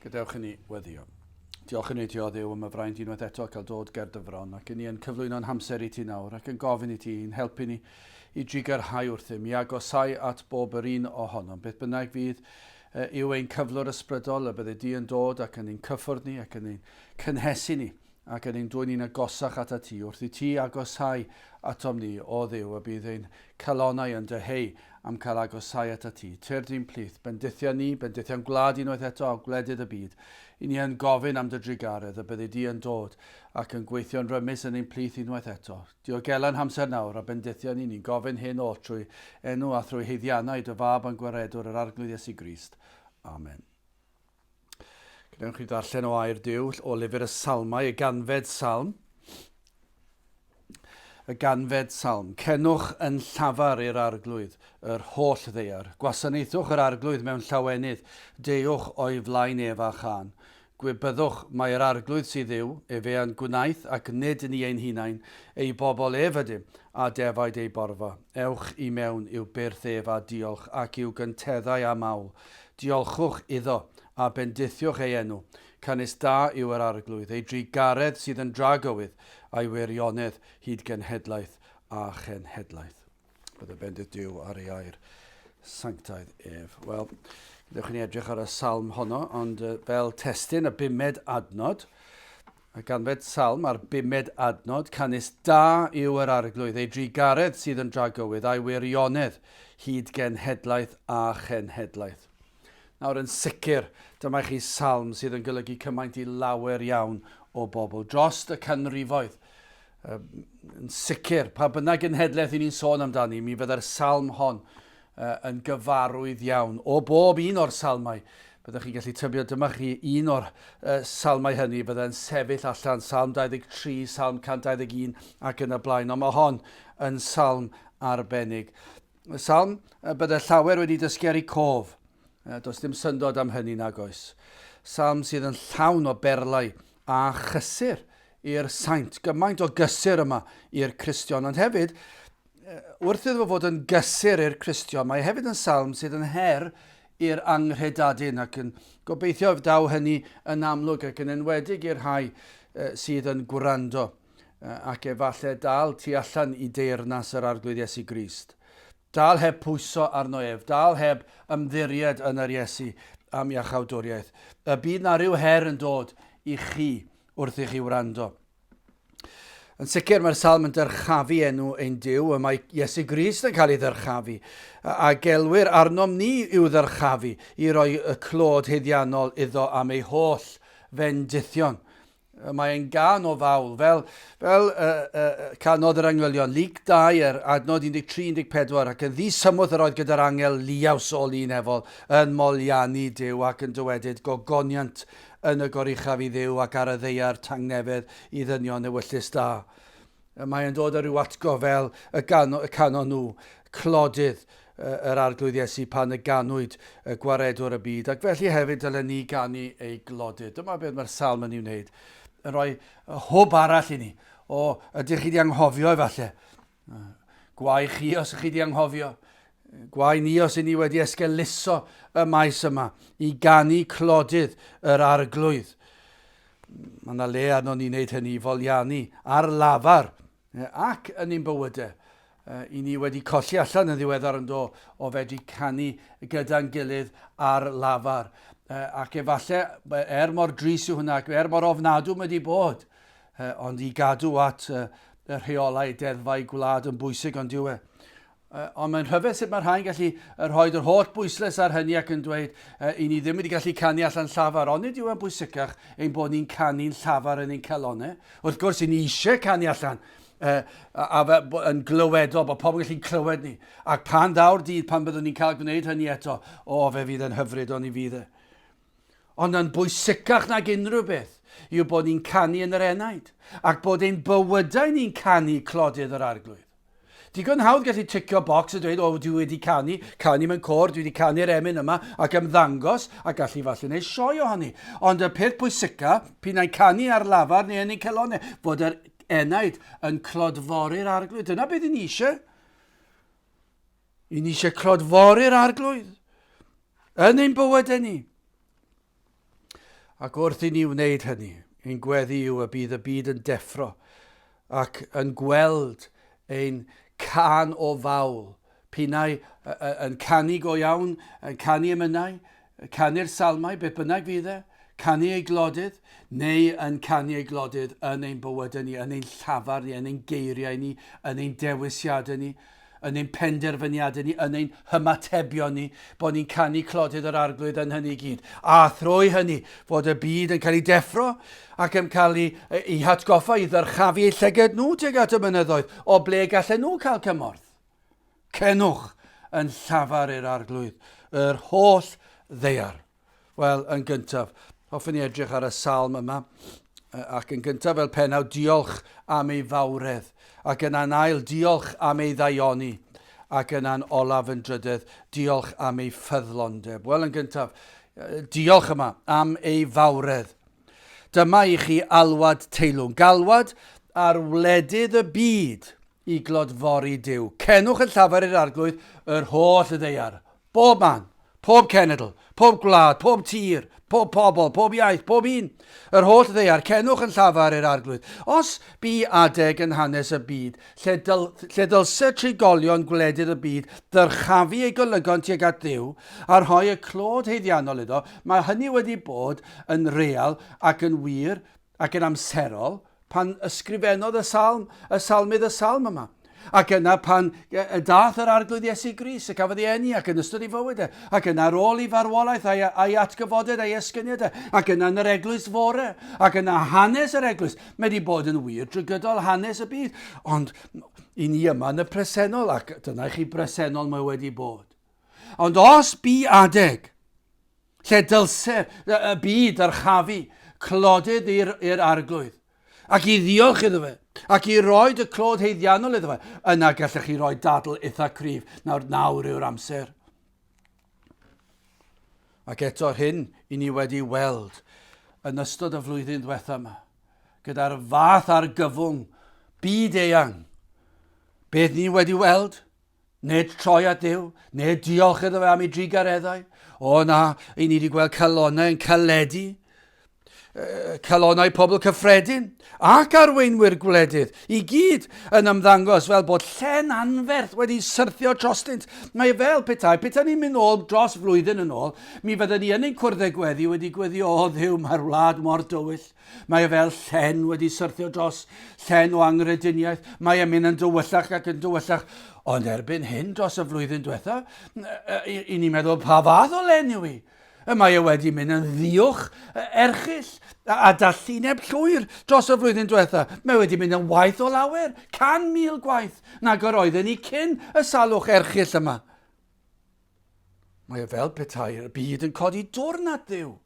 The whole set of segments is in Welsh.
Gadewch i ni weddio. Diolch yn ni ti o Dduw am y fraint unwaith eto cael dod ger dy fron ac i ni yn cyflwyno'n hamser i ti nawr ac yn gofyn i ti i'n helpu ni i drugarhau wrthym, i agosau at bob yr un ohonom. Beth bynnag fydd yw ein cyflwr ysbrydol y bydde di yn dod ac yn ein cyffwrdd ni ac yn ein cynhesu ni ac yn ein dwyn ni'n agosach atat ti, wrth i ti agoshau atom ni, O Dduw, y bydd ein calonnau yn dyheu am cael agoshau atat ti. Tyrd i'n plith, bendithia ni, bendithia'n gwlad unwaith eto a gwledydd y byd. I ni yn gofyn am dy drugaredd, y byddi di yn dod ac yn gweithio'n rymus yn ein plith unwaith eto. Diogela'n hamser nawr, a bendithia ni, ni'n gofyn hyn oll trwy enw a thrwy haeddiannau dy Fab a'n Gwaredwr, yr Arglwydd Iesu Grist. Amen. Gwnewch chi ddarllen o air Duw o lyfr y Salmau, y ganfed salm. Y ganfed salm. Cenwch yn llafar i'r arglwydd, yr holl ddeiar. Gwasanaethwch yr arglwydd mewn llawenydd, deuwch o'i flaen ef â chân. Gwybyddwch mai yr arglwydd sydd Dduw, efe a'n gwnaeth ac nid ni ein hunain, ei bobl ef ydym, a defaid ei borfa. Ewch i mewn i'w byrth ef â diolch ac i'w gynteddau â mawl. Diolchwch iddo, a bendithiwch ei enw, canys da yw yr Arglwydd, ei drugaredd sydd yn dragywydd, a'i wirionedd hyd genhedlaeth a chenhedlaeth. Bydde bendith Duw ar ei air sanctaidd ef. Wel, gadewch i ni edrych ar y salm honno, ond fel testun y bumed adnod, Y ganfed salm a'r bumed adnod, Canys da yw yr Arglwydd, ei drugaredd sydd yn dragywydd, a'i wirionedd hyd genhedlaeth a chenhedlaeth. Nawr yn sicr, dyma chi salm sydd yn golygu cymaint i lawer iawn o bobl dros y canrifoedd. Yn sicr, pa bynnag genhedlaeth i ni'n sôn amdani, mi fydde'r salm hon yn gyfarwydd iawn o bob un o'r salmau. Byddwch chi'n gallu tybio dyma chi un o'r salmau hynny fydde'n sefyll allan, Salm 23, Salm 121 ac yn y blaen. Ond mae hon yn salm arbennig. Salm bydde llawer wedi dysgu ar ei cof. Does dim syndod am hynny nag oes. Salm sydd yn llawn o berlau a chysur i'r saint. Gymaint o gysur yma i'r Cristion, ond hefyd Wrth iddo fod yn gysur i'r Cristion, mae hefyd yn salm sydd yn her i'r anghredadun ac yn gobeithio daw hynny yn amlwg ac yn enwedig i'r rhai sydd yn gwrando ac efallai dal tu allan i deyrnas yr Arglwydd Iesu Grist. Dal heb pwyso arno ef, dal heb ymddiried yn yr Iesu am iachawdwriaeth. Y bydd na rhyw her yn dod i chi wrth i chi wrando. Yn sicr, mae'r salm yn dyrchafu enw ein Duw, y mae Iesu Grist yn cael ei ddyrchafu, a gelwir arnom ni i'w ddyrchafu, i roi y clod haeddiannol iddo am ei holl fendithion. Mae e'n gân o fawl, fel, fel uh, uh, canodd yr angylion, Luc 2, er adnod 13-14, ac yn ddisymwth yr oedd gyda'r angel liaws o lu nefol yn moliannu Duw ac yn dywedyd gogoniant yn y goruchaf i Dduw ac ar y ddaear tangnefedd i ddynion ewyllys da. Y mae yn dod â rhyw atgof fel y, gano, y canon nhw, clodydd yr Arglwydd Iesu pan y ganwyd y gwaredwr y byd, ac felly hefyd dylen ni ganu ei glodydd. Dyma beth mae'r salm yn ei wneud, yn rhoi hwb arall i ni. O, ydych chi wedi anghofio efallai? Gwae chi os ych chi wedi anghofio. Gwae ni os ŷn ni wedi esgeuluso y maes yma i ganu clodydd yr arglwydd. Mae yna le arno ni wneud hynny i foliannu ar lafar ac yn ein bywydau. I ni wedi colli allan yn ddiweddar yn do o fedru canu gyda'n gilydd ar lafar. Ac efallai, er mor dris yw hwnna, ac er mor ofnadw mae wedi bod, Ond i gadw at y rheolau deddfau gwlad yn bwysig ond yw e. Ond mae'n rhyfedd sut mae rhai'n gallu rhoi yr holl bwyslais ar hynny ac yn dweud i ni ddim wedi gallu canu allan llafar. Ond nid yw e'n bwysicach ein bod ni'n canu'n llafar yn ein calonnau. Wrth gwrs, i ni eisiau canu allan a, a, a yn glywedol, bod pobl yn gallu clywed ni. Ac pan ddaw'r dydd pan byddwn ni'n cael gwneud hynny eto, o, fe fydd yn hyfryd, ond ni fydd e. Ond yn bwysicach nag unrhyw beth yw bod ni'n canu yn yr enaid, ac bod ein bywydau ni'n canu clodydd yr Arglwydd. Digon hawdd gallu ticio bocs a dweud, o, dwi wedi canu, canu mewn côr, dwi wedi canu'r emyn yma, ac ymddangos, a gallu falle wneud sioe ohoni. Ond y peth pwysica, p'un ai'n canu ar lafar neu yn ein calonnau, fod yr enaid yn clodfori'r Arglwydd. Dyna beth i ni eisiau. I ni eisiau clodfori'r Arglwydd yn ein bywydau ni. Ac wrth i ni wneud hynny, ein gweddi yw y bydd y byd yn deffro ac yn gweld ein cân o fawl, pinnau yn canu go iawn, yn canu emynau, canu'r salmau, beth bynnag fydd e, canu ei glodydd, neu yn canu ei glodydd yn ein bywydau ni, yn ein llafar ni, yn ein geiriau ni, yn ein dewisiadau ni, yn ein penderfyniadau ni, yn ein hymatebion ni, bod ni'n canu clodydd yr Arglwydd yn hynny i gyd. A thrwy hynny, fod y byd yn cael ei deffro ac yn cael ei, ei hatgoffa i ddyrchafu eu llyged nhw tuag at y mynyddoedd, o ble gallen nhw cael cymorth. Cenwch yn llafar i'r Arglwydd, yr holl ddaear. Wel, yn gyntaf, hoffwn i edrych ar y salm yma, ac yn gyntaf fel penawd, diolch am ei fawredd, ac yna'n ail, diolch am ei ddaioni, ac yna'n olaf yn drydedd, diolch am ei ffyddlondeb. Wel, yn gyntaf, diolch yma am ei fawredd. Dyma i chi alwad teilwng, galwad ar wledydd y byd i glodfori Duw. Cenwch yn llafar i'r Arglwydd yr holl ddaear, bob man, pob cenedl, pob gwlad, pob tir, pob pobl, pob iaith, pob un, yr holl ddaear, cenwch yn llafar i'r Arglwydd. Os bu adeg yn hanes y byd lle, dyl, lle dylse trigolion gwledydd y byd ddyrchafu eu golygon tuag at Dduw a rhoi y clod haeddiannol iddo, mae hynny wedi bod yn real ac yn wir ac yn amserol pan ysgrifennodd y salm, y salmydd y salm yma. Ac yna pan y dath yr Arglwydd Iesu Grist, y cafodd ei eni ac yn ystod ei fywyd e, ac yna ar ôl ei farwolaeth a'i, a'i atgyfoded a'i esgyniad e, ac yna yn yr eglwys fore, ac yna hanes yr eglwys. Mae wedi bod yn wir drwy gydol hanes y byd, ond i ni yma yn y presennol, ac dyna i chi bresennol mae wedi bod. Ond os bu adeg lle dylse y byd ddyrchafu clodydd i'r Arglwydd, ac i ddiolch iddo fe, ac i roed y clod haeddiannol iddo fe, yna gallech chi roi dadl eitha cryf, nawr, nawr yw'r amser. Ac eto'r hyn i ni wedi weld yn ystod y flwyddyn ddiwetha yma, gyda'r fath argyfwng byd eang, beth ni wedi weld? Nid troi at Dduw, nid diolch iddo fe am ei drugareddau. O na, i ni wedi gweld calonnau yn caledu, calonnau pobl cyffredin ac arweinwyr gwledydd i gyd yn ymddangos fel bod llen anferth wedi syrthio drostynt. Mae e fel petai, petai ni'n mynd ôl dros flwyddyn yn ôl, mi fydden ni yn ein cwrddau gweddi wedi gweddi, o Dduw, mae'r wlad mor dywyll. Mae e fel llen wedi syrthio dros llen o anghrediniaeth. Mae e'n mynd yn dywyllach ac yn dywyllach. Ond erbyn hyn, dros y flwyddyn diwetha, i ni'n meddwl pa fath o len yw hi. Y mae e wedi mynd yn ddiwch erchyll a dallineb llwyr dros y flwyddyn diwetha. Mae wedi mynd yn waeth o lawer, 100,000 gwaith nag yr oedden ni cyn y salwch erchyll yma. Mae e fel petai'r byd yn codi dwrn at Dduw.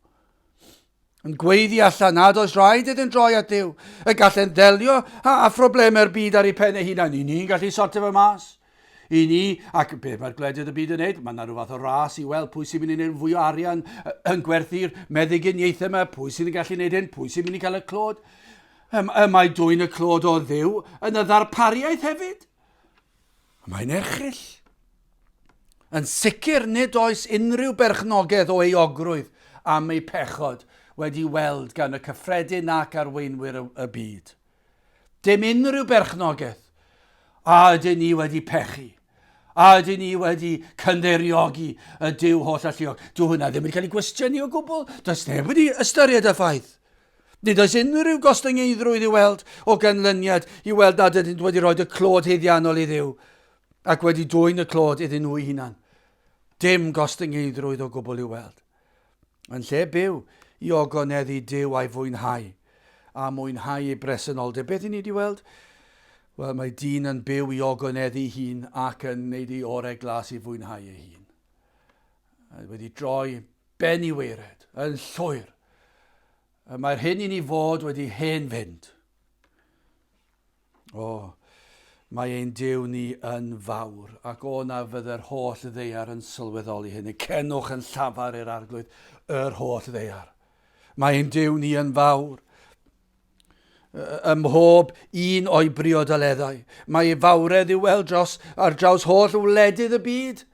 Yn gweiddi allan nad oes rhaid iddynt droi at Dduw, y gallent ddelio â, â phroblemau'r byd ar eu pen eu hunain. I ni'n gallu sortio fe mas. I ni, ac beth mae'r gwledydd y byd yn neud, mae yna rhyw fath o ras i weld pwy sy'n mynd i wneud fwy o arian yn gwerthu'r meddyginiaethau yma, pwy sydd yn gallu gwneud hyn, pwy sy'n mynd i cael y clod. Y, y mae dwyn y clod o Dduw yn y ddarpariaeth hefyd. Mae'n erchyll. Yn sicr nid oes unrhyw berchnogaeth o euogrwydd am eu pechod wedi weld gan y cyffredin nac arweinwyr y, y byd. Dim unrhyw berchnogaeth. A ydyn ni wedi pechu? A ydyn ni wedi cynddeiriogi y Duw holl alluog? Dyw hwnna ddim wedi cael ei gwestiynu o gwbl. Does neb wedi ystyried y ffaith. Nid oes unrhyw gostyngeiddrwydd i'w weld o ganlyniad i weld nad ydynt wedi rhoi y clod haeddiannol i Dduw ac wedi dwyn y clod iddyn nhw'u hunan. Dim gostyngeiddrwydd o gwbl i'w weld. Yn lle byw i ogoneddu Duw a'i fwynhau, a mwynhau ei bresenoldeb, beth i ni wedi weld? Wel, mae dyn yn byw i ogoneddu hun ac yn wneud ei orau glas i fwynhau ei hun. Wedi droi ben i waered, yn llwyr. Y mae'r hyn i ni fod wedi hen fynd. O, mae ein Duw ni yn fawr, ac o na fydde'r holl ddaear yn sylweddoli hynny. Cenwch yn llafar i'r Arglwydd yr holl ddaear. Mae ein Duw ni yn fawr, ym mhob un o'i briodoleddau. Mae ei fawredd i'w weld dros ar draws holl wledydd y byd.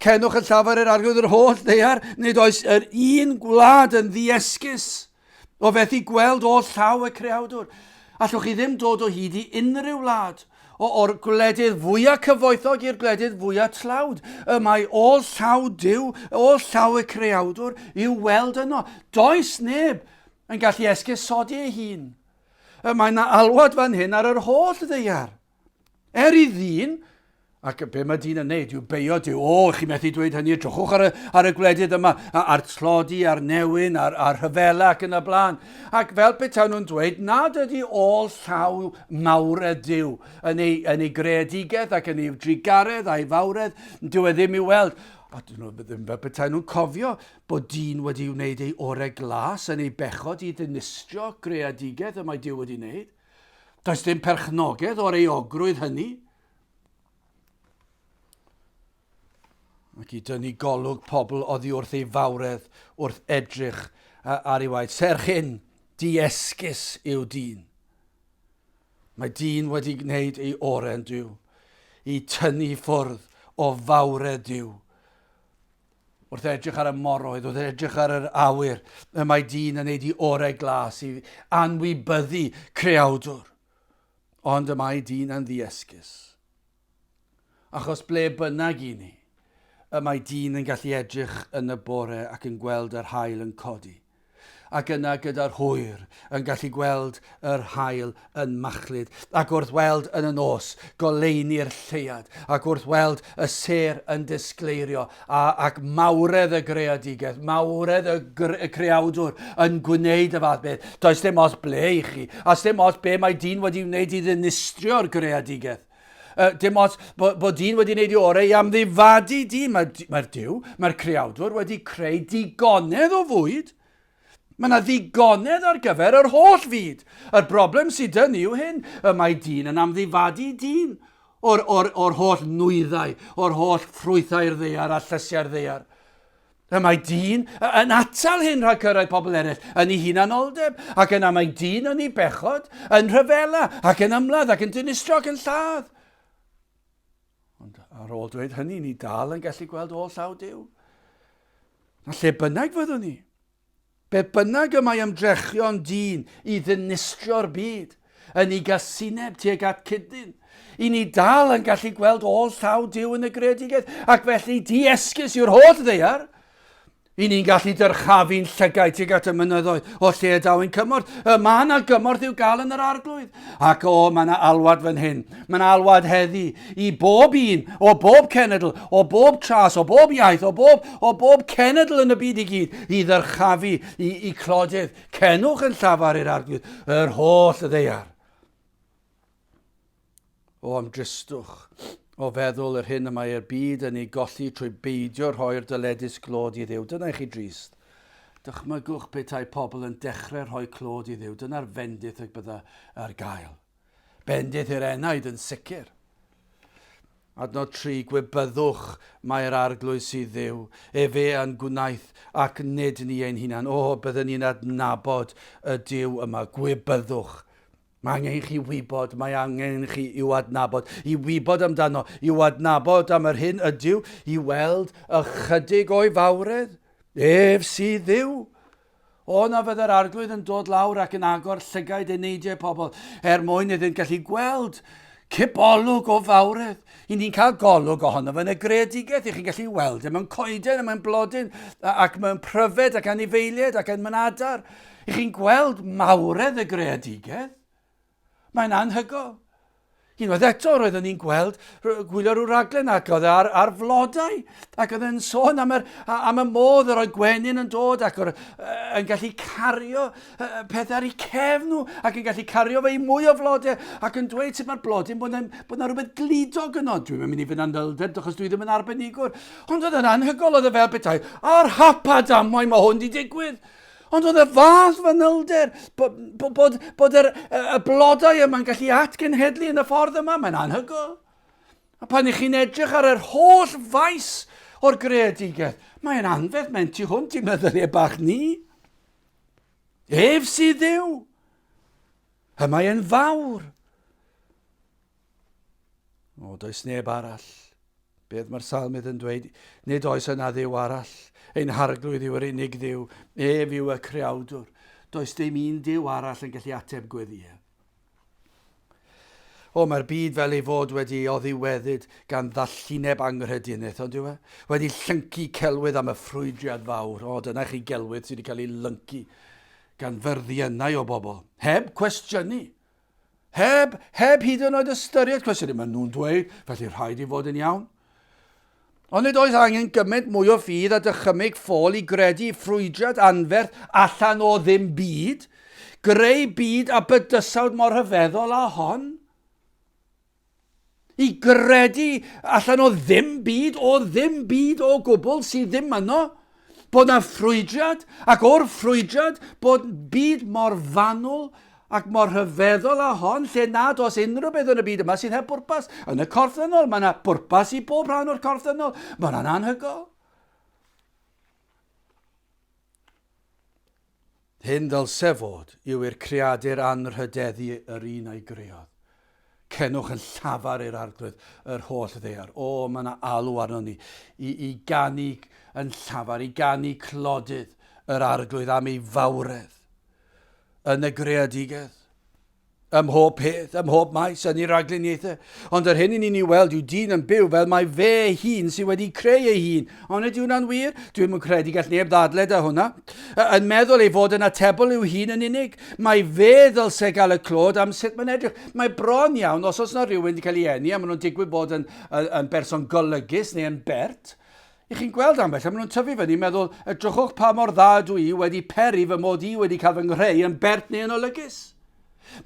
Cenwch yn llafar yr Arglwydd yr holl ddaear, nid oes yr un gwlad yn ddiesgus. O fethu gweld ôl llaw y Creawdwr. Allwch chi ddim dod o hyd i unrhyw wlad, o, o'r gwledydd fwyaf cyfoethog i'r gwledydd fwyaf tlawd. Y mae ôl llaw Duw, ôl llaw y Creawdwr i'w weld yno. Does neb yn gallu esgusodi ei hun. Y mae yna alwad fan hyn ar yr holl ddaear. Er i ddyn, ac be mae dyn yn neud yw beio Duw, o, chi methu dweud hynny, edrychwch ar y, ar y gwledydd yma, a'r tlodi, a'r newyn, a'r, a'r rhyfela ac yn y blaen. Ac fel petai nhw'n dweud nad ydy ôl llaw mawredd Duw yn ei, yn ei greadigaeth ac yn ei drugaredd a'i fawredd, dyw e ddim i'w weld. A dyn nhw ddim fel petai nhw'n cofio bod dyn wedi wneud ei orau glas yn ei bechod i ddinistrio greadigaeth y mae Duw wedi wneud. Does dim perchnogaeth o'r euogrwydd hynny. Ac i dynnu golwg pobl oddi wrth ei fawredd wrth edrych ar ei waith. Serch hyn, diesgus yw dyn. Mae dyn wedi gwneud ei oren Duw i tynnu ffwrdd o fawredd Duw. Wrth edrych ar y moroedd, wrth edrych ar yr awyr, y mae dyn yn neud i orau glas i anwybyddu creawdwr. Ond y mae dyn yn ddiesgus. Achos ble bynnag i ni, y mae dyn yn gallu edrych yn y bore ac yn gweld yr haul yn codi. Ac yna gyda'r hwyr yn gallu gweld yr haul yn machlud, ac wrth weld yn y nos goleuni'r lleuad, ac wrth weld y sêr yn disgleirio, a, ac mawredd y greadigaeth, mawredd y, y creawdwr yn gwneud y fath beth. Does dim ots ble i chi, a dim ots be mae dyn wedi wneud i ddinistrio'r greadigaeth. Uh, dim ots bod, bod dyn wedi gwneud i orau i amddifadu dyn. Mae'r mae Duw, mae'r creawdwr wedi creu digonedd o fwyd. Mae yna ddigonedd ar gyfer yr holl fyd. Yr broblem sydd dyn yw hyn, y mae dyn yn amddifadu dyn o'r, or, or holl nwyddau, o'r holl ffrwythau'r ddaear a llysiau'r ddaear. Y mae dyn yn atal hyn rhag cyrraedd pobl eraill yn ei hunanoldeb, ac yna mae dyn yn ei bechod, yn rhyfela, ac yn ymladd, ac yn dinistro, ac yn lladd. Ond ar ôl dweud hynny, ni dal yn gallu gweld ôl llaw Duw. A lle bynnag fyddwn ni, Be bynnag y mae ymdrechion dyn i ddinistrio'r byd, yn ei gasineb tuag at cyd-ddyn, i ni dal yn gallu gweld ôl llaw Duw yn y greadigaeth, ac felly di-esgus yw'r holl ddaear. I ni'n gallu dyrchafu'n llygaid tuag at y mynyddoedd o lle y daw ein cymorth. Y mae yna gymorth i'w gael yn yr arglwydd. Ac o, mae yna alwad fan hyn. Mae yna alwad heddi i bob un, o bob cenedl, o bob tras, o bob iaith, o bob, o bob cenedl yn y byd i gyd, i ddyrchafu, i, i clodydd. Cenwch yn llafar i'r arglwydd, yr holl ddaear. O am dristwch, o feddwl yr hyn y mae'r byd yn ei golli trwy beidio rhoi'r dyledus glod i Dduw. Dyna i chi drist. Dychmygwch petai pobl yn dechrau rhoi clod i Dduw. Dyna'r fendith y bydda ar gael. Bendith i'r enaid yn sicr. Adnod 3, Gwybyddwch mai'r Arglwydd sydd Dduw, efe a'n gwnaeth ac nid ni ein hunan. O, byddwn ni'n adnabod y Duw yma, gwybyddwch. Mae angen i chi wybod, mae angen i chi i'w adnabod, i wybod amdano, i'w adnabod am yr hyn ydyw, i weld ychydig o'i fawredd. Ef sydd Dduw. O, na fydde'r Arglwydd yn dod lawr ac yn agor llygaid eneidiau pobl er mwyn iddynt gallu gweld cipolwg o fawredd. I ni'n cael golwg ohono fe yn y greadigaeth. I chi'n gallu weld e mewn coeden a mewn blodyn ac mewn pryfed ac anifeiliaid ac yn mewn adar. I chi'n gweld mawredd y greadigaeth. Mae'n anhygoel. Unwaith eto, roeddwn i'n gweld, gwylio rhyw raglen ac oedd e ar, ar flodau, ac oedd e'n sôn am, yr, am y modd yr oedd gwenyn yn dod ac oedd yn gallu cario pethau ar eu cefn nhw ac yn gallu cario fe i mwy o flodau ac yn dweud sut mae'r blodyn bod yna bod yna rhywbeth gludog yno. Dwi'n mynd i fynd annyldeb achos dwi ddim yn arbenigwr. Ond oedd e'n anhygoel, oedd e fel petai, ar hap a damwain mae hwn wedi digwydd. Ond oedd y fath fanylder bod, bod, bod, bod yr, y blodau yma'n gallu atgenhedlu yn y ffordd yma, mae'n anhygoel. A pan ych chi'n edrych ar yr holl faes o'r greadigaeth, mae'n anferth, mae'n tu hwnt i'n meddyliau bach ni. Ef sydd Dduw. Y mae e'n fawr. O, does neb arall. Beth mae'r salmydd yn dweud? Nid oes yna dduw arall. Ein harglwydd yw yr unig dduw. Ef yw y creawdwr. Does dim un Duw arall yn gallu ateb gweddïau. O, mae'r byd fel ei fod wedi ei oddiweddyd gan ddallineb anghrediniaeth, ond yw e? Wedi llyncu celwydd am y ffrwydriad fawr. O, dyna chi gelwydd sydd wedi cael ei lyncu gan fyrddiynau o bobl, heb cwestiynu. Heb, heb hyd yn oed ystyried cwestiynu. Maen nhw'n dweud, felly rhaid i fod yn iawn. Ond nid oes angen gymaint mwy o ffydd a dychymyg ffôl i gredu ffrwydriad anferth allan o ddim byd, greu byd a bydysawd mor rhyfeddol â hon. I gredu allan o ddim byd, o ddim byd o gwbl sydd ddim yno, bod na ffrwydriad, ac o'r ffrwydriad bod byd mor fanwl Ac mor rhyfeddol â hon, lle nad oes unrhyw beth yn y byd yma sydd heb bwrpas. Yn y corff ddynol, mae yna bwrpas i bob rhan o'r corff ddynol. Mae hwnna'n anhygoel. Hyn ddylse fod yw i'r creadur anrhydeddu yr un a'i greodd. Cenwch yn llafar i'r Arglwydd yr holl ddaear. O, mae yna alw arnon ni i, i ganu yn llafar, i ganu clodydd yr Arglwydd am ei fawredd. yn y greadigaeth, ym mhob peth, ym mhob maes, yn ei ragluniaethau. Ond yr hyn i ni'n ei weld yw dyn yn byw fel mae fe ei hun sydd wedi creu ei hun. Ond ydy hwnna'n wir? Dwi'n yn credu gall neb ddadle da hwnna. Yn meddwl ei fod yn atebol i'w hun yn unig. Mae fe ddylse gael y clod am sut mae'n edrych. Mae bron iawn, os oes yna rhywun wedi cael ei eni a maen nhw'n digwydd bod yn, yn, yn berson golygus neu yn bert, I chi'n gweld ambell, a maen nhw'n tyfu fyny meddwl, edrychwch pa mor dda ydw i wedi peri fy mod i wedi cael fy nghreu yn bert neu yn olygus.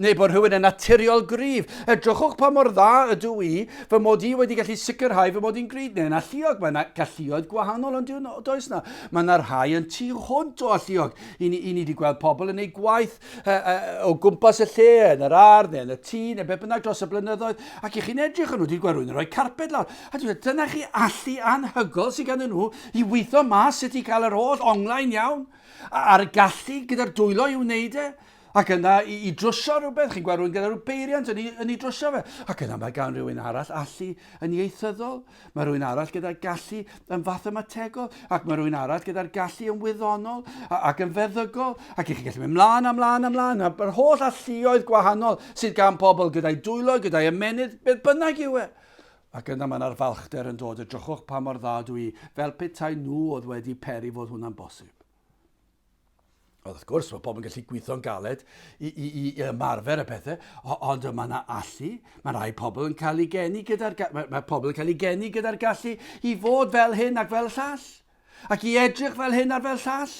Neu bod rhywun yn naturiol gryf. Edrychwch pa mor dda ydw i fy mod i wedi gallu sicrhau fy mod i'n gryf neu'n alluog. Mae yna galluoedd gwahanol ond does na. Mae yna rhai yn tu hwnt o alluog. I ni, i ni wedi gweld pobl yn ei gwaith o gwmpas y lle, yn yr ardd neu yn y tŷ neu beth bynnag dros y blynyddoedd. Ac i chi'n edrych yn nhw, wedi gweld rhywun yn rhoi carped lawr. A dwi'n meddwl, dyna chi allu anhygoel sydd ganddyn nhw i weithio mas sut i gael yr holl onglau'n iawn, a'r gallu gyda'r dwylo i wneud e, ac yna i, i drwsio rhywbeth, chi'n gweld rhywun gyda rhyw beiriant yn ei, yn ei drwsio fe, ac yna mae gan rhywun arall allu yn ieithyddol, mae rhywun arall gyda gallu yn fathemategol, ac mae rhywun arall gyda'r gallu yn wyddonol ac yn feddygol, ac i chi'n gallu mynd mlaen a mlaen a mlaen, a'r holl alluoedd gwahanol sydd gan pobl gyda'i dwylo, gyda'i ymennydd, beth bynnag yw e. Ac yna mae 'na'r falchder yn dod, edrychwch pa mor dda dw i, fel petai nhw oedd wedi peri fod hwnna'n bosib. Ond wrth gwrs, mae pobl yn gallu gweithio'n galed i, i, i, i ymarfer y pethau, ond mae yna allu, mae rhai pobl yn cael eu geni gyda'r, mae, mae pobl yn cael eu geni gyda'r gallu i fod fel hyn ac fel llall, ac i edrych fel hyn ar fel llall.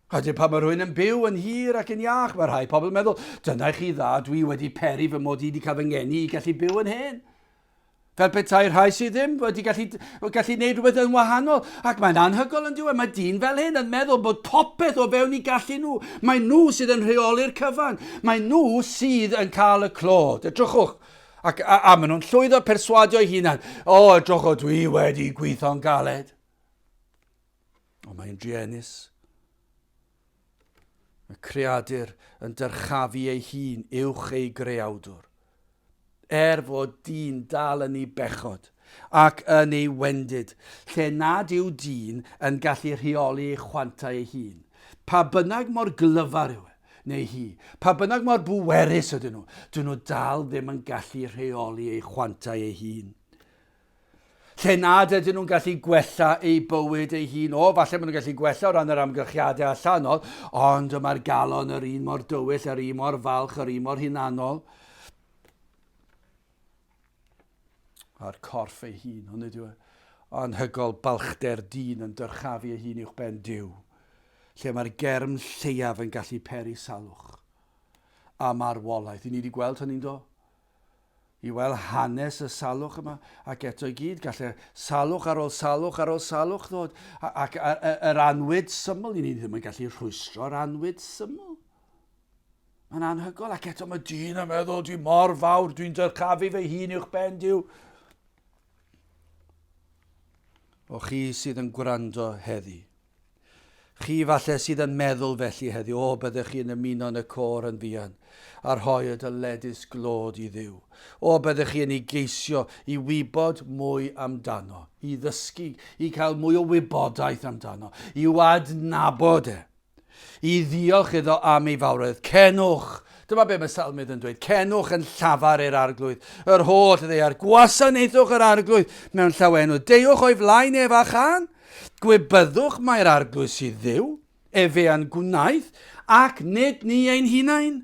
A wedyn pan mae rhywun yn byw yn hir ac yn iach, mae rhai pobl yn meddwl, dyna i chi dda, dwi wedi peri fy mod i wedi cael fy ngeni i gallu byw yn hen. Fel petai rhai sydd ddim wedi gallu, gallu gwneud rhywbeth yn wahanol. Ac mae'n anhygoel yn diwedd. Mae dyn fel hyn yn meddwl bod popeth o fewn i gallu nhw. Mae nhw sydd yn rheoli'r cyfan. Mae nhw sydd yn cael y clod. Edrychwch. Ac, a, a maen nhw'n llwyddo perswadio eu hunan. O, edrychwch, dwi wedi gweithio'n galed. Ond mae'n druenus. Y creadur yn dyrchafu ei hun uwch ei greawdwr. Er fod dyn dal yn ei bechod ac yn ei wendid, lle nad yw dyn yn gallu rheoli ei chwantau ei hun. Pa bynnag mor glyfar yw e, neu hi, pa bynnag mor bwerus ydyn nhw, dyn nhw dal ddim yn gallu rheoli ei chwantau ei hun. Lle nad ydyn nhw'n gallu gwella eu bywyd eu hun, o, falle maen nhw'n gallu gwella o ran yr amgylchiadau allanol, ond y mae'r galon yr un mor dywyll, yr un mor falch, yr un mor hunanol. A'r corff ei hun, ond nid yw e. Anhygol balchder dyn yn dyrchafu ei hun uwch ben Duw, lle mae'r germ lleiaf yn gallu peri salwch a marwolaeth. I ni wedi gweld hynny'n do? I weld hanes y salwch yma, ac eto i gyd, gallai salwch ar ôl salwch ar ôl salwch ddod, ac yr anwyd syml, i ni ddim yn gallu rhwystro'r anwyd syml. Mae'n anhygoel, ac eto mae dyn yn meddwl, dwi mor fawr, dwi'n dyrchafu fy hun uwch ben Duw. O chi sydd yn gwrando heddi, Chi falle sydd yn meddwl felly heddiw, o, byddech chi yn ymuno yn y côr yn fuan, a rhoi y dyledus glod i Dduw. O, byddech chi yn ei geisio i wybod mwy amdano, i ddysgu, i cael mwy o wybodaeth amdano, i'w adnabod e. I ddiolch iddo am ei fawredd. Cenwch! Dyma be mae Salmydd yn dweud. Cenwch yn llafar i'r arglwydd, yr holl ddaear. Gwasanaethwch yr arglwydd mewn llawenydd. Deuwch o'i flaen ef a chân. Gwybyddwch mai'r arglwydd sydd Dduw. Efe a'n gwnaeth, ac nid ni ein hunain.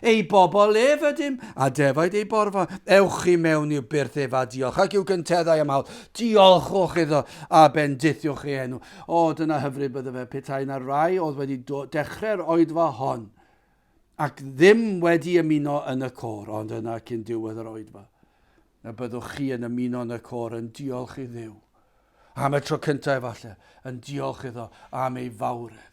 Ei bobl ef ydym, a defaid ei borfa. Ewch i mewn i'w byrth ef a diolch, ac i'w gynteddau am hawl. Diolchwch iddo, a bendithiwch ei enw. O, dyna hyfryd bydde fe petai 'na rai oedd wedi dechrau'r oedfa hon, ac ddim wedi ymuno yn y côr, ond yna cyn diwedd yr oedfa, y byddwch chi yn ymuno yn y côr yn diolch i Dduw. Am y tro cyntaf efallai, yn diolch iddo am ei fawredd,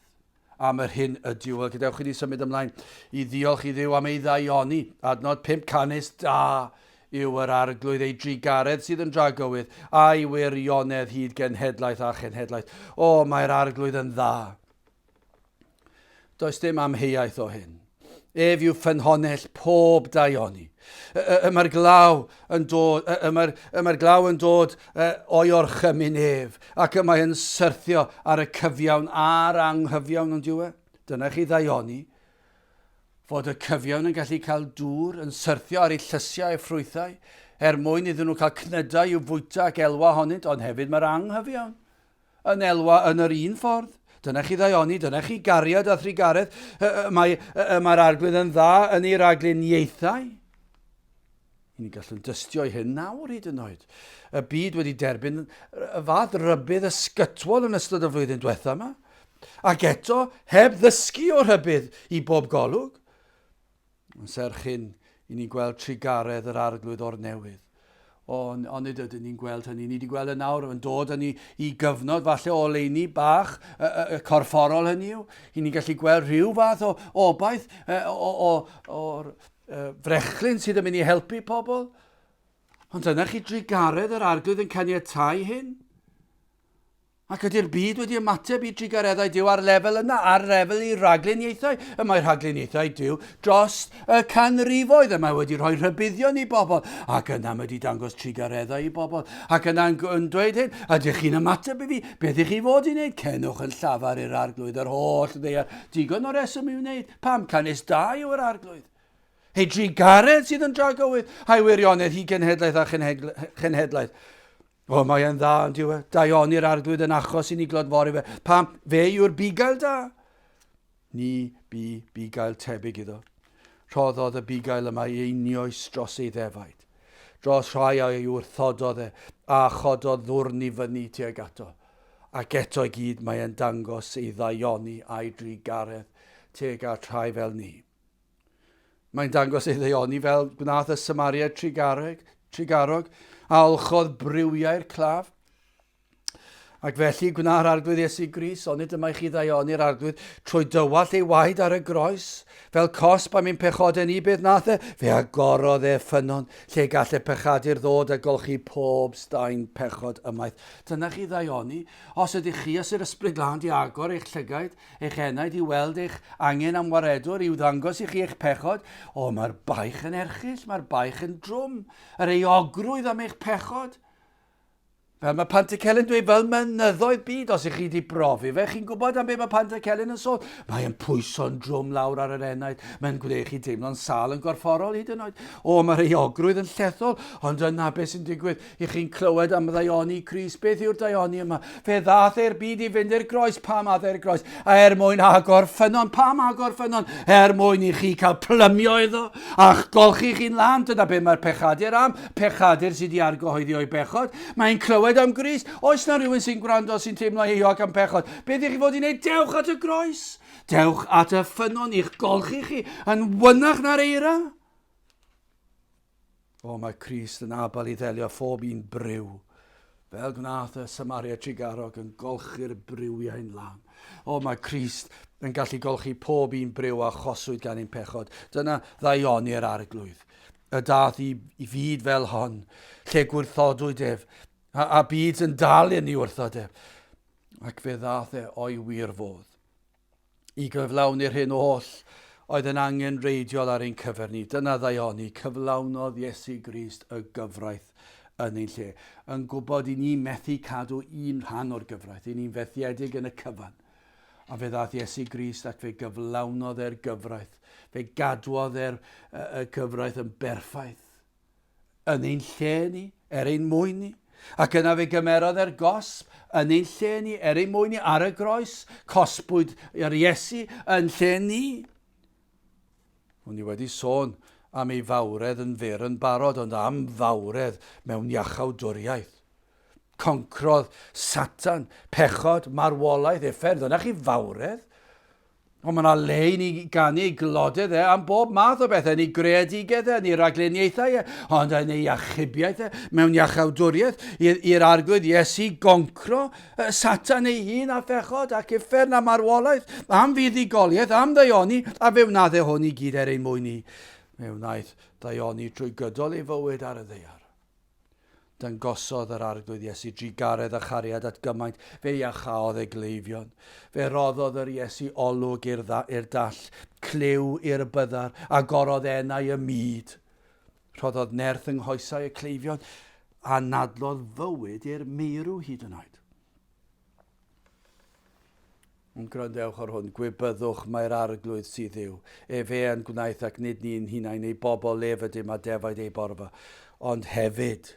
am yr hyn ydyw. Wel, gadewch i ni symud ymlaen i ddiolch i Dduw am ei ddaioni. Adnod 5 canys da yw yr arglwydd ei drugaredd sydd yn dragywydd, a'i wirionedd hyd genhedlaeth a chenhedlaeth. O, mae'r arglwydd yn dda. Does dim amheuaeth o hyn. Ef yw ffynhonnell pob daioni. Y mae'r glaw yn dod, y mae'r, y mae'r glaw yn dod o'i orchymyn ef, ac y mae yn syrthio ar y cyfiawn a'r anghyfiawn, ond yw e? Dyna chi ddaioni, fod y cyfiawn yn gallu cael dŵr yn syrthio ar eu llysiau a'u ffrwythau, er mwyn iddyn nhw cael cnydau i'w fwyta ac elwa ohonynt, ond hefyd mae'r anghyfiawn yn elwa yn yr un ffordd. Dyna chi ddaioni, dyna chi gariad a thrugaredd. Mae, mae'r arglwydd yn dda yn ei ragluniaethau. I ni gallwn dystio i hyn nawr hyd yn oed. Y byd wedi derbyn y fath rybudd ysgytwol yn ystod y flwyddyn diwetha yma. Ac eto, heb ddysgu o'r rhybudd i bob golwg. Ond serch hyn, i ni'n gweld trugaredd yr arglwydd o'r newydd. O, onid ydyn ni'n gweld hynny? Ni wedi gweld y nawr yn dod â ni i gyfnod falle o oleuni bach, y, y, y corfforol hynny yw. I ni'n gallu gweld rhyw fath o obaith o, o, o'r frechlyn sydd yn mynd i helpu pobl. Ond dyna chi drugaredd yr arglwydd yn caniatau hyn. Ac ydy'r byd wedi ymateb i drugareddau Duw ar lefel yna, ar lefel i ragluniaethau? Y mae rhagluniaethau Duw dros y canrifoedd, y mae wedi rhoi rhybuddion i bobl, ac yna mae wedi dangos trugareddau i bobl, ac yna'n yn dweud hyn, ydych chi'n ymateb i fi? Beth ych chi fod i wneud? Cenwch yn llafar i'r arglwydd yr holl ddaear. Digon o reswm i'w wneud. Pam? Canys da yw yr arglwydd. Ei drugaredd sydd yn dragywydd, a'i wirionedd hi genhedlaeth a chenhedlaeth. O, mae e'n dda, ond yw e? Daioni'r arglwydd yn achos i ni glodfori fe. Pam? Fe yw'r bugail da. Ni bu bugail tebyg iddo. Rhoddodd y bugail yma ei einioes dros ei ddefaid. Dros rhai a'i wrthododd e, a chododd ddwrn i fyny tuag ato. Ac eto i gyd mae e'n dangos ei ddaioni a'i drugaredd tuag at rhai fel ni. Mae'n dangos ei ddaioni fel gwnaeth y Samariaid trugareg, trugarog, a olchodd briwiau'r claf. Ac felly gwna'r Arglwydd Iesu Grist, onid dyma i chi ddaioni'r Arglwydd trwy dywallt ei waed ar y groes, fel cosb am ein pechodau ni, beth nath e? Fe agorodd e ffynnon lle gall y pechadur ddod a golchi pob staen pechod ymaith. Dyna chi ddaioni. Os ydych chi, os yw'r Ysbryd Glân di agor eich llygaid, eich enaid i weld eich angen am waredwr, i'w ddangos i chi eich pechod. O, mae'r baich yn erchyll, mae'r baich yn drwm, yr euogrwydd am eich pechod. Fel mae Pantycelyn dweud, fel mynyddoedd byd, os ych chi wedi brofi fe, chi'n gwybod am be mae Pantycelyn yn sôn. Mae'n pwyso'n drwm lawr ar yr enaid, mae'n gwneud chi deimlo'n sâl yn gorfforol hyd yn oed. O, mae'r euogrwydd yn llethol, ond yna beth sy'n digwydd, I chi'n clywed am ddaioni Crist. Beth yw'r daioni yma? Fe ddaeth e'r byd i fynd i'r groes. Pam ath e'r groes? A er mwyn agor ffynnon. Pam agor ffynnon? Er mwyn i chi cael plymio iddo a'ch golchi chi'n lân. Dyna beth mae'r pechadur am. Pechadur sydd wedi argyhoeddi o'i bechod. Mae'n clywed am Grist. Oes na rhywun sy'n gwrando sy'n teimlo euog am pechod? Beth ych chi fod i wneud? Dewch at y groes. Dewch at y ffynnon i'ch golchi chi yn wynach na'r eira. O, mae Crist yn abal i ddelio phob un briw, fel gwnaeth y Samaria Trugarog yn golchi'r briwiau'n lân. O, mae Crist yn gallu golchi pob un briw a choswyd gan ein pechod. Dyna ddaioni'r arglwydd. Y dath i, i fyd fel hon, lle gwrthodwyd ef, a, a byd yn dal yn ei wrthod ef. Ac fe ddath e o'i wir fodd. i gyflawni'r hyn oll oedd yn angenrheidiol ar ein cyfer ni. Dyna ddaioni, cyflawnodd Iesu Grist y gyfraith yn ein lle, yn gwybod i ni methu cadw un rhan o'r gyfraith, i ni'n fethiedig yn y cyfan. A fe ddaeth Iesu Grist ac fe gyflawnodd e'r gyfraith. Fe gadwodd e'r y cyfraith yn berffaith. Yn ein lle ni, er ein mwyn ni. Ac yna fe gymerodd e'r gosb yn ein lle ni, er ein mwyn ni, ar y groes. Cosbwyd yr Iesu yn lle ni. O'n i wedi sôn am ei fawredd yn fyr yn barod, ond am fawredd mewn iachawdwriaeth. Concrodd Satan, pechod, marwolaeth, uffern, dyna chi fawredd. Ond mae yna le i ni ganu ei glodydd e am bob math o bethau, yn ei greadigedd e, yn ei ragluniaethau e, ond yn ei achubiaeth e, mewn iachawdwriaeth, i'r arglwydd Iesu goncro Satan ei hun a phechod ac uffern a marwolaeth, am fuddugoliaeth, am ddaioni, a fe wnaeth e hwn i gyd er ein mwyn ni. Fe wnaeth ddaioni trwy gydol ei fywyd ar y ddaear. Dangosodd yr Arglwydd Iesu drugaredd a chariad at gymaint, fe iachaodd ei gleifion. Fe roddodd yr Iesu olwg i'r i'r dall, clyw i'r byddar, agorodd enau y mud. Rhoddodd nerth yng nghoesau y cleifion, a nadlodd fywyd i'r meirw hyd yn oed. Ond gwrandewch ar hwn, gwybyddwch mai'r Arglwydd sydd Dduw. Efe a'n gwnaeth ac nid ni'n hunain, ei bobl ef ydym a defaid ei borfa. Ond hefyd,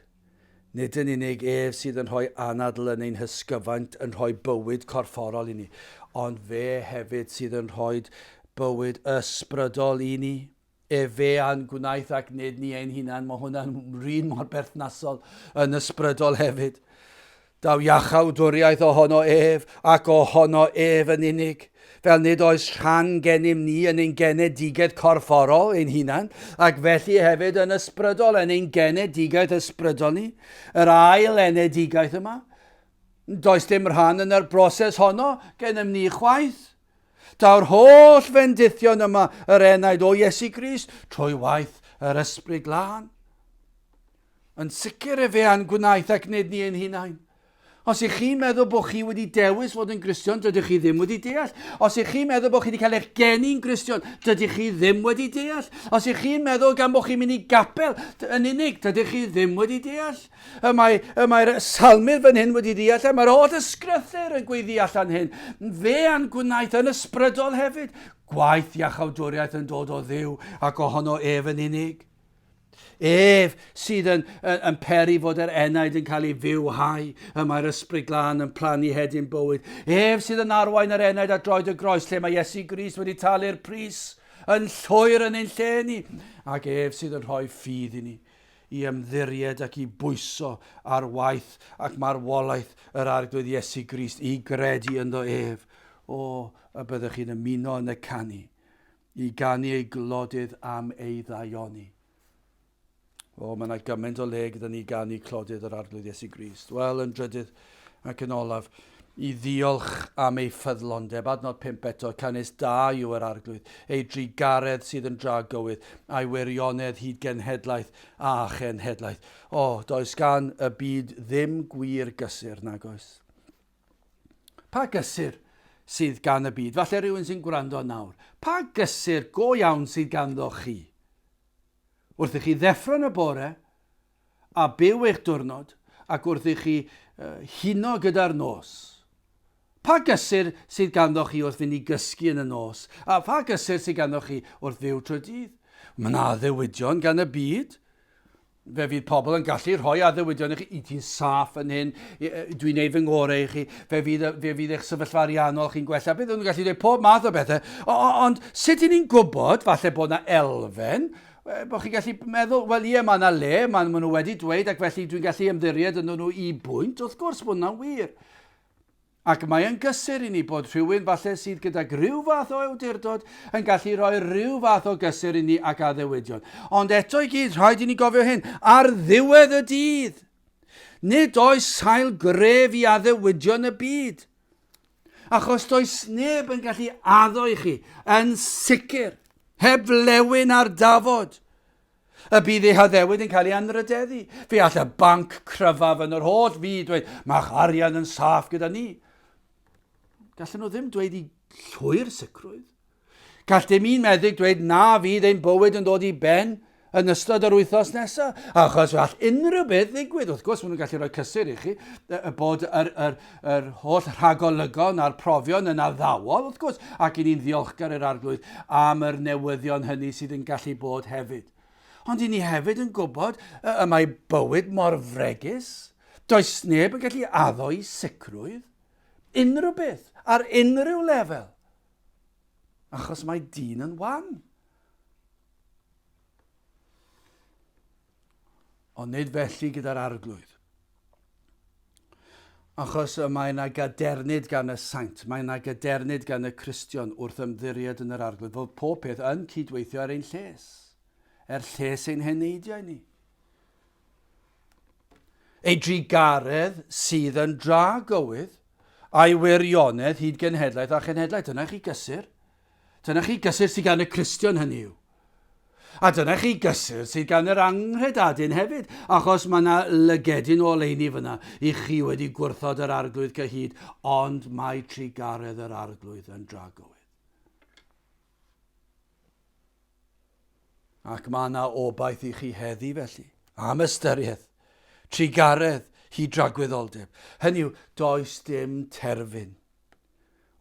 nid yn unig ef sydd yn rhoi anadl yn ein hysgyfaint, yn rhoi bywyd corfforol i ni, ond fe hefyd sydd yn rhoi bywyd ysbrydol i ni. Efe a'n gwnaeth ac nid ni ein hunain. Mae hwnna'n rhan mor berthnasol yn ysbrydol hefyd. Daw iachawdwriaeth ohono ef ac ohono ef yn unig. Fel nid oes rhan gennym ni yn ein genedigaeth corfforol ein hunain, ac felly hefyd yn ysbrydol, yn ein genedigaeth ysbrydol ni, yr ail enedigaeth yma. Does dim rhan yn yr broses honno gennym ni chwaith. Daw'r holl fendithion yma yr enaid o Iesu Grist trwy waith yr Ysbryd Glân. Yn sicr efe a'n gwnaeth ac nid ni ein hunain. Os ych chi'n meddwl bod chi wedi dewis fod yn Gristion, dydych chi ddim wedi deall. Os ych chi'n meddwl bod chi wedi cael eich geni'n Gristion, dydych chi ddim wedi deall. Os ych chi'n meddwl gan bod chi'n mynd i gapel yn unig, dydych chi ddim wedi deall. Y mae, y mae'r salmydd fan hyn wedi deall, a mae'r holl ysgrythur yn gweiddi allan hyn. Fe a'n gwnaeth yn ysbrydol hefyd. Gwaith iachawdwriaeth yn dod o Dduw ac ohono ef yn unig. Ef sydd yn, yn, yn peri fod yr enaid yn cael ei fywhau, y mae'r ysbryd glân yn plannu hedyn bywyd. Ef sydd yn arwain yr enaid at droed y groes lle mae Iesu Grist wedi talu'r pris yn llwyr yn ein lle ni. Ac ef sydd yn rhoi ffydd i ni i ymddiried ac i bwyso ar waith ac marwolaeth yr Arglwydd Iesu Grist, i gredu ynddo ef. O, y byddwch chi'n ymuno yn y canu, i ganu ei glodydd am ei ddaioni. O, mae yna gymaint o le gyda ni ganu clodydd yr Arglwydd Iesu Grist. Wel, yn drydydd ac yn olaf, i ddiolch am ei ffyddlondeb. Adnod 5 eto, canys da yw yr Arglwydd, ei drugaredd sydd yn dragywydd, a'i wirionedd hyd genhedlaeth a chenhedlaeth. O, does gan y byd ddim gwir gysur, nag oes? Pa gysur sydd gan y byd? Falle rhywun sy'n gwrando nawr. Pa gysur go iawn sydd ganddo chi? Wrth i chi ddeffro yn y bore, a byw eich diwrnod, ac wrth i chi huno gyda'r nos. Pa gysur sydd ganddo chi wrth fynd i gysgu yn y nos, a pha gysur sydd ganddo chi wrth fyw trwy'r dydd? Mae yna addewidion gan y byd. Fe fydd pobl yn gallu rhoi addewidion i chi, i ti'n saff yn hyn, dwi'n neud fy ngorau i chi, fe fydd, fe fydd eich sefyllfa ariannol chi'n gwella, bydd nhw'n gallu dweud pob math o bethau. O, o, ond sut i ni'n gwybod, falle bod yna elfen, bod chi'n gallu meddwl, wel ie, mae yna le, mae ma nhw wedi dweud ac felly dwi'n gallu ymddiried ynddyn nhw i bwynt, wrth gwrs bod yna'n wir. Ac mae yn gysur i ni bod rhywun falle sydd gyda rhyw fath o awdurdod yn gallu rhoi rhyw fath o gysur i ni ac addewidion. Ond eto i gyd, rhaid i ni gofio hyn, ar ddiwedd y dydd, nid oes sail gref i addewidion y byd. Achos does neb yn gallu addo i chi, yn sicr, heb flewyn ar dafod, y bydd ei haddewid yn cael ei anrhydeddu. Fe all y banc cryfaf yn yr holl fyd dweud, mae'ch arian yn saff gyda ni. Gallen nhw ddim dweud i llwyr sicrwydd. Gall dim un meddyg dweud na fydd ein bywyd yn dod i ben yn ystod yr wythnos nesaf, achos all unrhyw beth ddigwydd. Wrth gwrs, maen nhw'n gallu rhoi cysur i chi y bod yr, yr, yr holl rhagolygon a'r profion yn addawol, wrth gwrs, ac i ni'n ddiolchgar i'r Arglwydd am yr newyddion hynny sydd yn gallu bod hefyd. Ond i ni hefyd yn gwybod y mae bywyd mor fregus. Does neb yn gallu addo i sicrwydd unrhyw beth ar unrhyw lefel. Achos mae dyn yn wan. Ond nid felly gyda'r arglwydd. Achos y mae yna gadernid gan y saint, mae yna gadernid gan y Cristion wrth ymddiried yn yr arglwydd, fod pob peth yn cydweithio ar ein lles, er lles ein heneidiau ni. Ei drugaredd sydd yn dra gywydd, a'i wirionedd hyd genhedlaeth a chenhedlaeth. Dyna chi gysur. Dyna chi gysur sydd gan y Cristion hynny yw. A dyna chi gysur sydd gan yr anghredadun hefyd, achos mae yna lygedyn o oleuni fyna i chi wedi gwrthod yr arglwydd cyhyd, ond mae trugaredd yr arglwydd yn dragywydd. Ac mae yna obaith i chi heddi felly, am ystyriaeth, trugaredd, hyd dragwyddoldeb. Hynny yw, does dim terfyn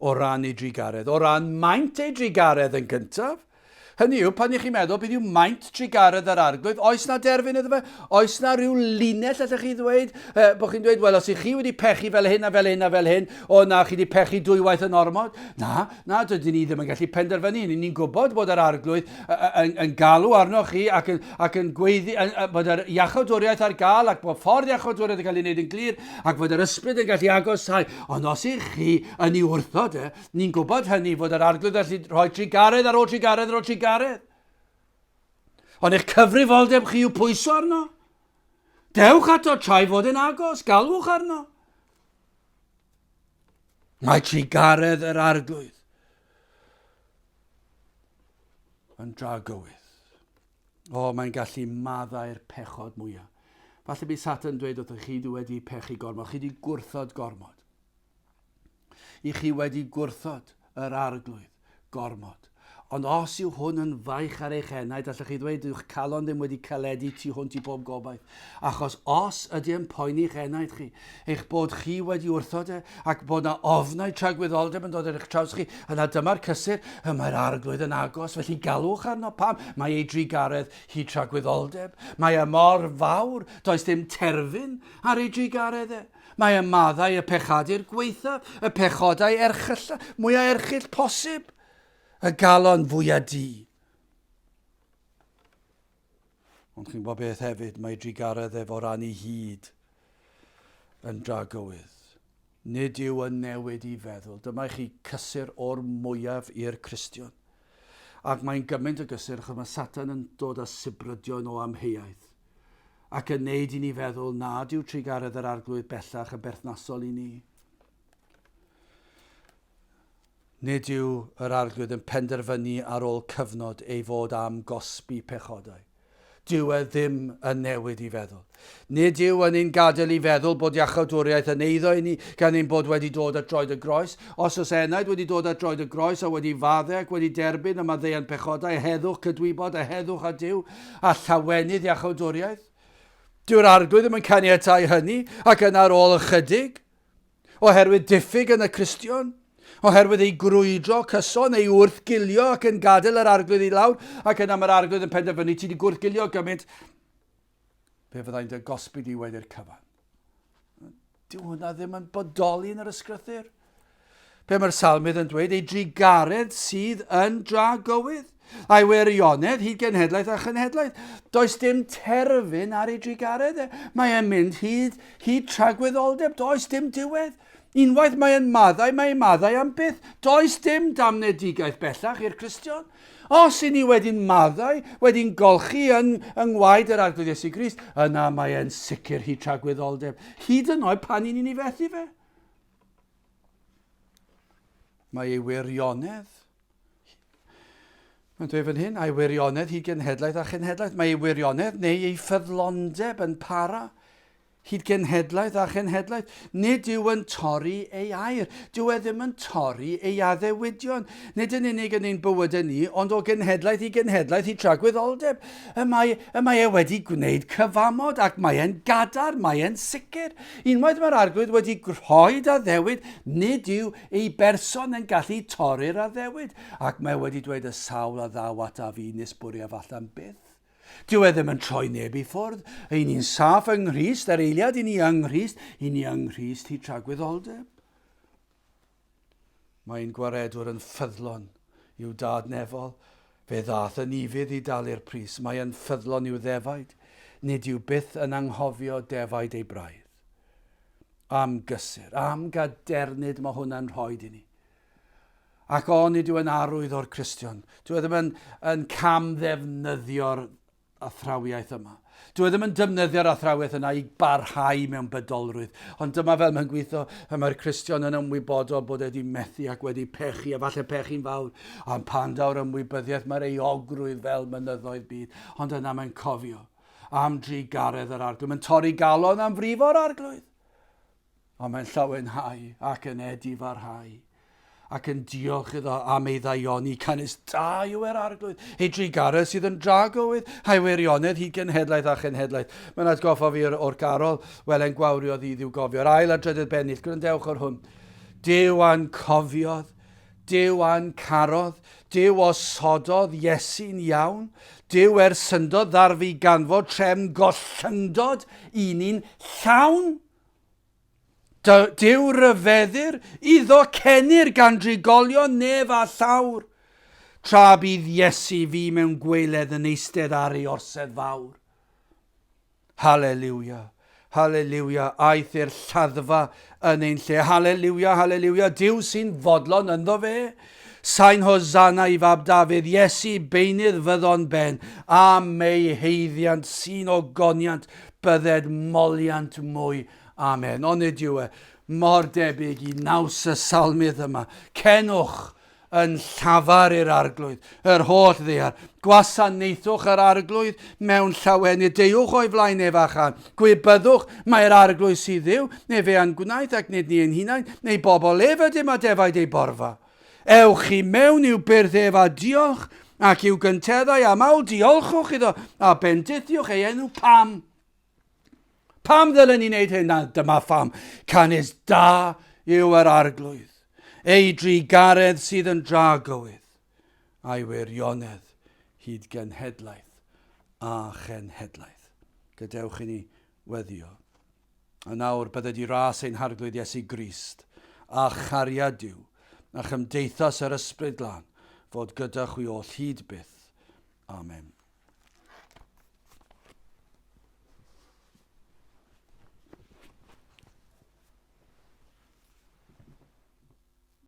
o ran ei drugaredd, o ran maint ei drugaredd yn gyntaf. Hynny yw, pan ych chi'n meddwl beth yw maint trugaredd yr arglwydd, oes na derfyn iddo fe? Oes na rhyw linell allech chi ddweud? Eh, bod chi'n dweud, wel, os ych chi wedi pechu fel hyn a fel hyn a fel hyn, o na, chi wedi pechu dwywaith yn ormod. Na, na, dydyn ni ddim yn gallu penderfynu. Ni'n gwybod bod yr arglwydd yn, yn galw arnoch chi ac yn, ac yn gweiddi, yn, bod yr iachawdwriaeth ar gael ac bod ffordd iachawdwriaeth yn cael ei wneud yn glir ac fod yr ysbryd yn gallu agosáu. Ond os ych chi yn ei wrthod e, ni'n gwybod hynny fod yr arglwydd allu rhoi trugaredd ar ôl trugaredd ar ôl trugaredd. Ond eich cyfrifoldeb chi yw pwyso arno. Dewch ato tra'i fod yn agos, galwch arno. Mae trugaredd yr arglwydd yn dragywydd. O, mae'n gallu maddau'r pechod mwyaf. Falle bydd Satan dweud wrthych chi dwi wedi pechu gormod, chi wedi gwrthod gormod. I chi wedi gwrthod yr arglwydd gormod. Ond os yw hwn yn faich ar eich enaid, allwch chi ddweud yw'ch calon ddim wedi caledu tu hwnt i bob gobaith. Achos os ydy yn poeni'ch enaid chi, eich bod chi wedi wrthod e, ac bod na ofnau tragwyddoldeb yn dod ar eich traws chi, yna dyma'r cysur, y mae'r arglwydd yn agos, felly galwch arno pam. Mae ei drugaredd hi tragwyddoldeb. Mae e mor fawr, does dim terfyn ar ei drugaredd e. Mae e'n maddau y pechadur gwaethaf, y pechodau erchylla, mwyaf erchyll posib, y galon fwyaf du. Ond chi'n gwybod beth hefyd, mae drugaredd ef o ran ei hyd yn dragywydd. Nid yw yn newid i feddwl. Dyma i chi cysur o'r mwyaf i'r Cristion. Ac mae'n gymaint o gysur achos mae Satan yn dod â sibrydion o amheuaeth ac yn neud i ni feddwl nad yw trugaredd yr Arglwydd bellach yn berthnasol i ni. Nid yw yr Arglwydd yn penderfynu ar ôl cyfnod ei fod am gosbi pechodau. Dyw e ddim yn newid i feddwl. Nid yw yn ein gadael i feddwl bod iachawdwriaeth yn eiddo i ni gan ein bod wedi dod at droed y groes. Os oes enaid wedi dod at droed y groes a wedi fadde ac wedi derbyn y maddeuant pechodau, heddwch, cydwybod a heddwch â Duw, a llawenydd iachawdwriaeth, dyw'r Arglwydd ddim yn caniatáu hynny ac yna ar ôl ychydig, Oherwydd diffyg yn y Cristion, oherwydd ei grwydro cyson, ei wrthgilio ac yn gadael yr arglwydd i lawr, ac yna mae'r arglwydd yn penderfynu ti wedi gwrthgilio gymaint, fe fyddai'n dy gosbi di wedi'r cyfan. Dyw hwnna ddim yn bodoli yn yr ysgrythyr. Be mae'r salmydd yn dweud, ei drugaredd sydd yn dragywydd, a'i wirionedd hyd genhedlaeth a chenhedlaeth. Does dim terfyn ar ei drugaredd e. Mae e'n mynd hyd, hyd tragwyddoldeb, does dim diwedd. Unwaith mae e'n maddau, mae e'n maddau am byth. Does dim damnedigaeth bellach i'r Cristion. Os i ni wedi'n maddau, wedi'n golchi yn, yng ngwaed yr Arglwydd Iesu Grist, yna mae e'n sicr hyd tragwyddoldeb, hyd yn oed pan i ni'n ei fethu fe. Mae ei wirionedd, mae'n dweud fan hyn, a'i wirionedd hyd genhedlaeth a chenhedlaeth. Mae ei wirionedd neu ei ffyddlondeb yn para Hyd genhedlaeth a chenhedlaeth. Nid yw yn torri ei air. Dyw e ddim yn torri ei addewidion. Nid yn unig yn ein bywydau ni, ond o genhedlaeth i genhedlaeth i tragwyddoldeb. Y mae, y mae e wedi gwneud cyfamod ac mae e'n gadarn, mae e'n sicr. Unwaith mae'r Arglwydd wedi rhoi addewid, nid yw ei berson yn gallu torri'r addewid. Ac mae e wedi dweud y sawl a ddaw ataf fi nis bwriaf allan byth. Dyw e ddim yn troi neb i ffwrdd. Y'n ni'n saff yng Nghrist, yr eiliad i ni yng Nghrist, i ni yng Nghrist hyd tragwyddoldeb. Mae ein gwaredwr yn ffyddlon i'w dad nefol. Fe ddath yn ufudd i dalu'r pris. Mae yn ffyddlon i'w ddefaid. Nid yw byth yn anghofio defaid ei braidd. Am gysur, am gadernid mae hwnna'n rhoi i ni. Ac onid yw yn arwydd o'r Cristion? Dyw e ddim yn, yn camddefnyddio'r athrawiaeth yma. Dyw e ddim yn defnyddio'r athrawiaeth yna i barhau mewn bydolrwydd. Ond dyma fel mae'n gweithio, y mae'r Cristion yn ymwybodol bod e wedi methu ac wedi pechu, a falle pechu'n fawr. Ond pan daw'r ymwybyddiaeth, mae'r euogrwydd fel mynyddoedd byd. Ond yna mae'n cofio am drugaredd yr Arglwydd. Mae'n torri galon am frifo'r Arglwydd. Ond mae'n llawenhau ac yn edifarhau, ac yn diolch iddo am ei ddaioni, canys da yw e'r Arglwydd, ei drugaredd sydd yn dragywydd, a'i wirionedd hyd genhedlaeth a chenhedlaeth. Mae'n atgoffa fi o'r garol, wele'n gwawrio ddydd i'w gofio. Yr ail a drydydd bennill, gwrandewch ar hwn. Duw a'n cofiodd, Duw a'n carodd, Duw osododd Iesu'n iawn, Duw er syndod ddarfu ganfod trefn gollyngdod i ni'n llawn. Duw ryfeddir, iddo cenir gan drigolion nef a llawr, tra bydd Iesu fi mewn gwaeledd yn eistedd ar ei orsedd fawr. Haleliwia, haleliwia, aeth i'r lladdfa yn ein lle. Haleliwia, haleliwia, Duw sy'n fodlon ynddo fe. Sain Hosanna i fab Dafydd, Iesu beunydd fyddo'n ben, am ei haeddiant sy'n ogoniant, bydded moliant mwy. Amen. Onid yw e mor debyg i naws y salmydd yma? Cenwch yn llafar i'r Arglwydd, yr holl ddaear. Gwasanaethwch yr Arglwydd mewn llawenydd. Deuwch o'i flaen ef a chan. Gwybyddwch mai'r Arglwydd sydd Dduw, efe a'n gwnaeth ac nid ni ein hunain, neu bobl ef ydym a defaid ei borfa. Ewch i mewn i'w byrth ef a diolch, ac i'w gynteddau am awl diolchwch iddo, a bendithiwch ei enw pam. Pam ddylen ni wneud hyn? Na, dyma pham. Canys da yw yr Arglwydd, ei drugaredd sydd yn dragywydd, a'i wirionedd hyd genhedlaeth a chenhedlaeth. Gadewch i ni weddio. A nawr bydded i ras ein Harglwydd Iesu Grist, a chariad Duw, a chymdeithas yr Ysbryd Glân, fod gyda chwi oll hyd byth. Amen.